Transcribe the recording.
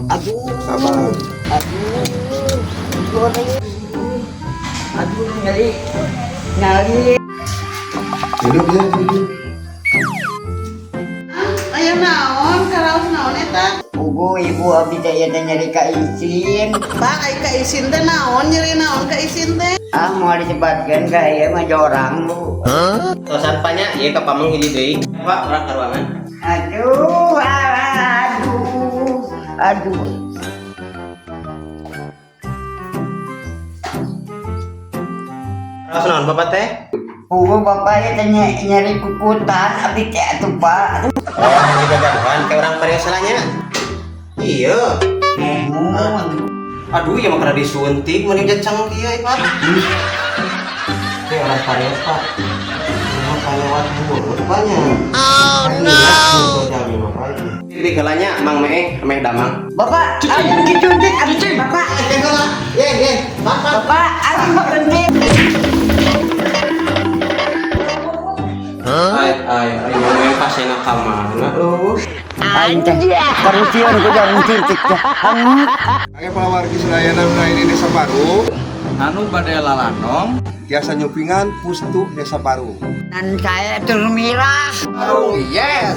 Aduh. Sabar. Aduh. Goreng. Aduh, nyeri. Nyeri. Hidup ya, hidup. Aya naon, karaos naon eta? Puguh, Ibu, abdi teh ieu teh nyeri ka isin. Pak, ai ka isin teh naon, nyeri naon ka isin teh? Ah, mau disebatkeun ka ieu mah jorang, Bu. Tosan panya, ieu ka pameng hiji deui. Pak, urang ka ruangan. Aduh, aduh. Aduh. Karaos naon Bapak teh? Puguh, Bapak ieu teh nyeri kukutan abdi teh atuh, Pak. Oh, ini gagaduhan ke urang pariosa nya. Iya. Muhun. Aduh, ya mah kada disuntik mun jeceng kieu, Pak. Teh urang parios, Pak. Mah kalewat burut banyak. Oh no. Jadi kelanya Mang Meeh, Meh Damang. Bapak, ayo disuntik abdi, Bapak. Ye, ye, Bapak. Bapak, ayo disuntik. Ai, ai, ai, Mang Meeh pasena ka mana eueuh? Aing teh karusian ku jarum suntik teh. Kangge palawargi sadayana nu ini Desa Baru, Anu bade lalandong tiasa nyupingan Pustu Desa Baru. Dan saya turun mirah. Baru, yes.